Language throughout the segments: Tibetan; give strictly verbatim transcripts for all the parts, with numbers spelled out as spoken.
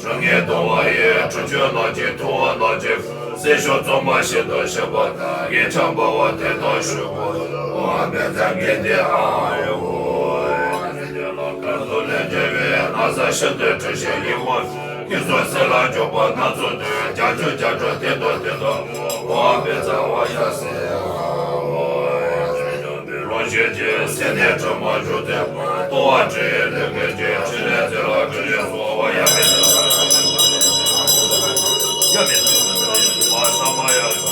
དྲང་ངེས་སྟོང་བ་ཡི་ཁྲུ་ཆོས་ལག་གི་ཐུ་བ་ལག་གི་སྲས་ཤོག་རྩོམ་པ་ཞིག་ཏུ་ཞུགས་པ་ངས་ཆ་འབའ་བ་དེ་དག་ཞུ་དགོས། ཨོ་ཨ་མེ་ཚ་གེ་དེ་ཨ་ཡོ། ཁ་ཐུ་ལེན་བྱེད་པའི་ན་ཚ་ཤིན་ཏུ་འཁྲུ་ཞིང་ཡིད་འོང་གི་སོ་སེ་ལ་འཇོག་པ་སྣ་ཚོགས་དུས་བརྒྱ་ཆུ་བརྒྱ་འགྲོ་དེ་དོ་དེ་དོ། ཨོ་ཨ་མེ་ཚ་བ་ཡ་སེ། རོ་ཞེས་ཀྱི་སེ་ནས་གྲོ་མ་བཞུ་སྟེ་ལྟོ་བ་བཀྲུས་ལས་ཀའི་རྗེས་ཕྲིན་ལས་མཛད་ལ་ཕྲིན་ལས་གསོལ་བ་ཡ་མེད་ཡ་མེད་བ་ས་མ་ཡ་ས།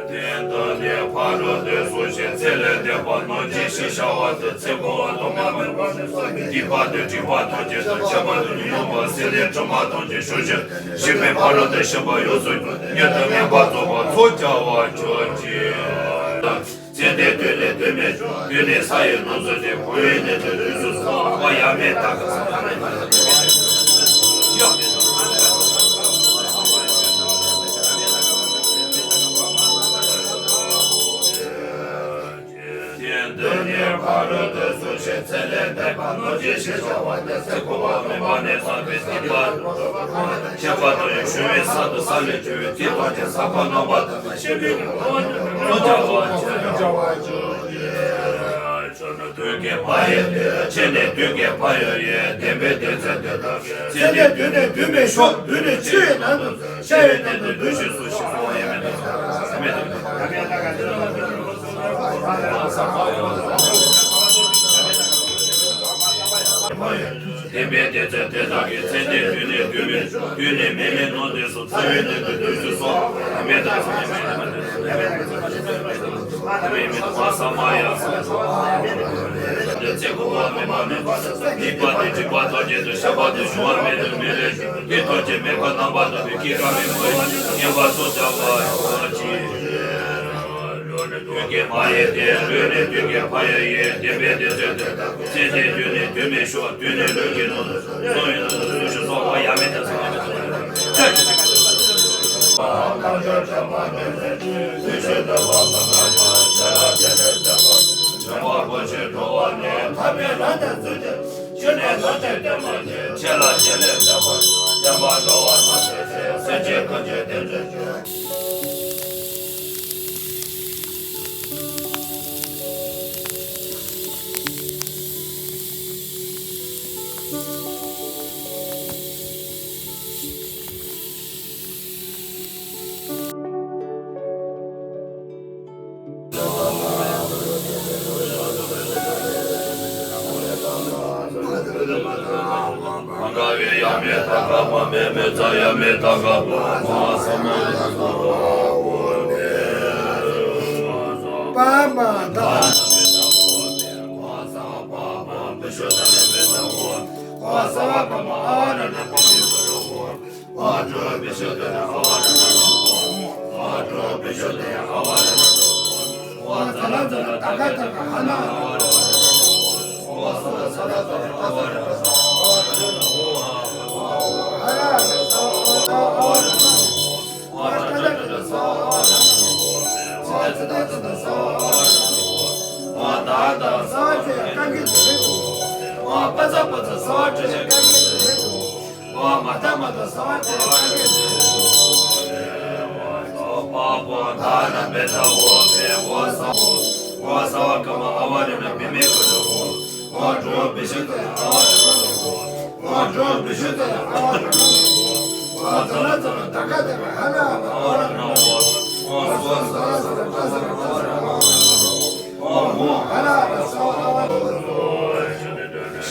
དེ་ལྟ་ནས་ཕ་རོལ་ཏུ་སོང་ཞིང་ཚེ་ལས་འདས་པ་རྣམས་ཀྱི་ཞིང་བྱ་བ་དེ་ཚེ་འཁོར་བ་དང་མེད་པ་སྡིག་པ་དང་སྒྲིབ་པ་ཐམས་ཅད་དང་ཁྱད་པར་དུ་ཉོན་མོངས་པ་སེམས་ལས་དྲི་མ་ཐམས་ཅད་ཞི་ཞིང་ཞི་བའི་ཕ་རོལ་ཏུ་ཕྱིན་པ་ཡོངས་སུ་ཉིད་དུ་ངེས་པར་རྫོགས་པར་ཚོགས་བརྒྱ་པ་མཆོག་ཅིག་ཚེ་འདིའི་དུས་ནི་དུས་མེད་དུས་ནི་ས་ཡི་ལོངས་སྤྱོད་དེ། འཁོར་བའི་གནས་དུས་དུས་སུ་སོང་བ་ཡ་མེད་ད་ག་ས་ཡ་མེད་ད་ག་ས་ཡ་མེད་ད་ག་ས། དེ་འདི་ནི་ཕ་རོལ་ཏུ་སོང་ཞིང་ཚེ་ལས་འདས་པ་རྣམས་ཀྱི་ཞིང་བྱ་བ་སྟེ། ཚེ་འཁོར་བ་མུན་པ་ནས་བསལ་བའི་སྡིག་པ་ཁྱད་པར་དུ་ཞི་བའི་ས་དང་ས་ལས་བྱུང་བའི་དེ་དག་ཀྱང་ཟག་པ་རྣམ་པར་དག་པའི་ཤེས་པའི་ངོ་བོ་ཉིད་དུ་ཚོགས་བརྒྱ་པ་མཆོག་ཅིག་དུས་ཀྱི་མ་ཡིན་ཏེ། ཕྱི་ནས་དུས་ཀྱི་ཕ་ཡུལ་ཡིན། བདེན་པའི་བདེན་ཚིག་འདི་ལྟར། ཚེ་འདིའི་དུས་ནི་དུས་མེད་ཤོག་དུས་ནི་ཕྱི་ཡི་ནང་དུ། ཤར་བའི་གནས་དུ་འདུ་ཞིང་སུ་ཞིག་སོང་བ་ཡིན་མིན་ཏེ། བདེན་པའི་བདེན་ཚིག་དེ་དག་གིས། ཚེ་འདིའི་དུས་ནི་དུས་མེད་དུས་ནི་མེད་མིན་ནོ་འདི་སོགས་ཚེ་བའི་གནས་དུ་འདུ་ཞིང་སོང་བ་མེད་དེ། ཚེ་འཁོར་བ་མེད་པ་མེད་པ། སྡིག་པ་དང་སྒྲིབ་པ་ཐམས་ཅད་དུ་ཤེས་པ་དེ་བྱུང་བ་མེད་དུ་མེད་ལས་བྱུང་། དེ་ཐམས་ཅད་མེད་པ་རྣམ་པར་དག་པའི་སྐྱེ་རྒ་མེད་པ་ཡི་མངོན་པར་རྫོགས་བྱ་བ་ཅིག་དུས་ཀྱི་མ་ཡིན་ཏེ། ལུས་ནི་དུས་ཀྱི་ཕ་ཡུལ་ཡིན། བདེན་པའི་བདེན་ཚིག་འདི་ལྟར། ཚེ་འདིའི་དུས་ནི་དུས་མེད་ཤོག་དུས་ནི་ལུས་ཀྱི་ནང་དུ། སོང་བའི་ནང་དུ་སུ་ཞིག་སོང་བ་ཡ་མེད་དེ། སོང་བ་ཡ་མེད་དེ།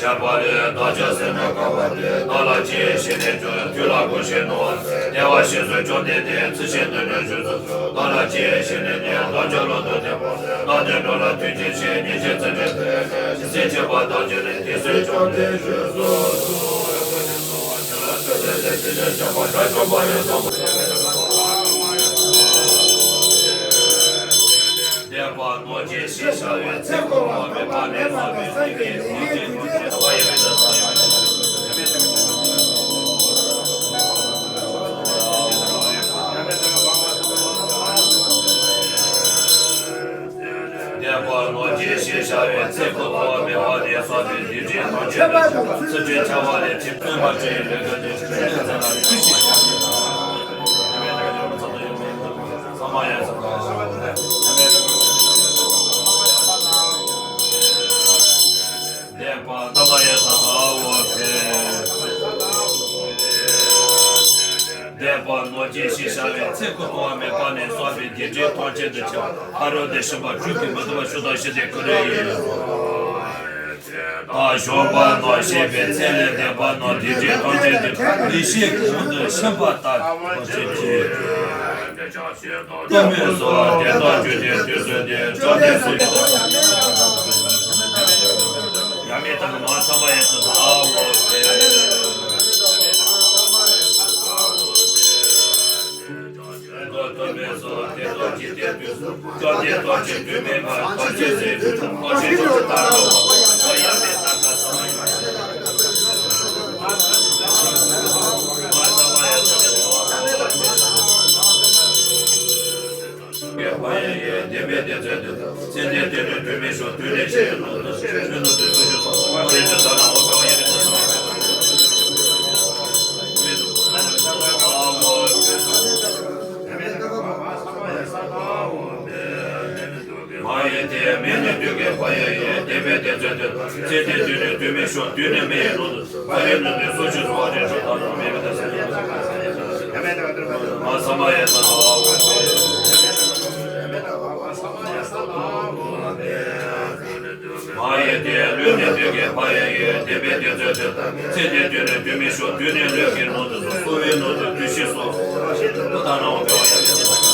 ཞབས་པ་ལས་བདག་ཅག་སེར་སྣ་དཀར་པོ་སྟེ། བདག་ལ་ཅི་ཞིག་ནས་བྱུང་། དུས་ལ་གང་ཞིག་ནས། བདེ་བར་གཤེགས་སུ་བྱོན་ཏེ། དེ་ཚུལ་བཞིན་དུ་ནི་བཞུགས་སོ། བདག་ལ་ཅི་ཞིག་ནས་བྱུང་། བདག་ཅག་ལོ་ཏོག་ལྟ་བུ། བདག་དོན་འགྲུབ་ལ་ཐུགས་རྗེ་ཆེ། ཉེས་བྱས་ཚིག་འབྲས་ཐོས། ཇི་སྲིད་མཁྱེན་པ་བདག་ཅག་ནི། དེ་སྲིད་བྱོན་ཏེ་བཞུགས་སོ། བདེན་པར་གནོད་བྱེད་ཞེས་བྱ་བའི་ཚེ་འཁོར་བ་མེད་པ་ནས་སངས་རྒྱས་ཀྱི་ཡེ་ཤེས་ཀྱི་བདེན་པར་གནོད་བྱེད་ཞེས་བྱ་བའི་ཚེ་འཁོར་བ་མེད་པ་ནས་སངས་རྒྱས་ཀྱི་ཡེ་ཤེས་ཀྱི་ཚུལ་ཁྲིམས་བྱ་བ་ལས་ཕྱིར་བརྩོན་པ་ཅན་ལས་ཀ་ཅན་ཞུ་ནས་ཚེ་ལ་ཐུགས་རྗེ་ཆེ། བདེན་པར་གནོད་བྱེད་ཞེས་བྱ་བའི་ཚེ་འཁོར་བ་མེད་པ་ནས་སངས་རྒྱས་ཀྱི་ཡེ་ཤེས་ཐམས་ཅད་དུ་ཁྱབ། ཕ་རོལ་ཏུ་ཕྱིན་པ་དྲུག་གིས་མི་ལྡོག་པར་ཞུ་དང་ཞུ་སྟེ་བསྐུལ་ལེ་ཡིན། ད་ཞོགས་པ་ན་བཞད་པའི་ཚལ་ལས་འདས་པ་ན། ཡེ་ཤེས་ཐམས་ཅད་དུ་ཡེ་ཤེས་ཀྱི་ངང་དུ་ཕྱིན་པ་ལྟར་ཐམས་ཅད་ཀྱི། ཐོགས་མེད་སོགས་དེ་དག་བརྗོད་ཀྱི་དུས་སུ་ནི། བཅོམ་ལྡན་སོགས་ཡང་མི་རྟག་མ་ཚང་མ་ཡིན་ཙང་ཨ་འོ་དེ། ཐོགས་མེད་སོགས་དེ་དག་ཇི་སྲིད་དུས་སུ། བཅོམ་ལྡན་ཐམས་ཅད་དུས་མེད་པར་ཐམས་ཅད་སྲིད་དུ། ཐམས་ཅད་ཐམས་ཅད་ལྟར་སྣང་བ། ཡང་མི་རྟག་མ་ཚང་མ་ཡིན་ཙང་། ཕ་ཡི་ཡི། བདེན་པའི་བདེན་ཚིག་ཏུ། ཚེ་འདིར་དེ་ནི་དུས་མིན་ཤོག་དུས་ནི་ཕྱི་ཡི་ལོག་ཏུ། ཕྱི་ནི་དུས་སུ་ཞུགས་སོ། ཕ་རོལ་ཏུ་ད་ནི་འོ་ཀ་ཡ་མི་ཚེ་སོ། མ་ཡི་དེ་མེ་ནི་དུས་ཀྱི་ཕ་ཡི་ཡི། བདེན་པའི་བདེན་ཚིག་ཏུ། ཚེ་འདིར་དུས་ནི་དུས་མིན་ཤོག་དུས་ནི་མེ་ཡི་ལོག་ཏུ། ཕ་རོལ་ནི་དུས་སུ་ཞུགས་སོ། ཕ་རོལ་ཏུ་ད་ནི་མེ་མི་ཚེ་སོ། མ་ས་མ་ཡ་ས་ཏོ། མ་ཡི་དེ་ལུས་ནི་དུས་ཀྱི་ཕ་ཡི་ཡི། བདེན་པའི་བདེན་ཚིག་ཏུ། ཚེ་འདིར་དུས་ནི་དུས་མིན་ཤོག་དུས་ནི་ལུས་ཀྱི་ལོག་ཏུ། གསོ་བའི་ལོག་ཏུ་དུས་ཕྱིས་སོ། ད་ནི་འོ་ཀ་ཡ་མི་ཚེ་སོ།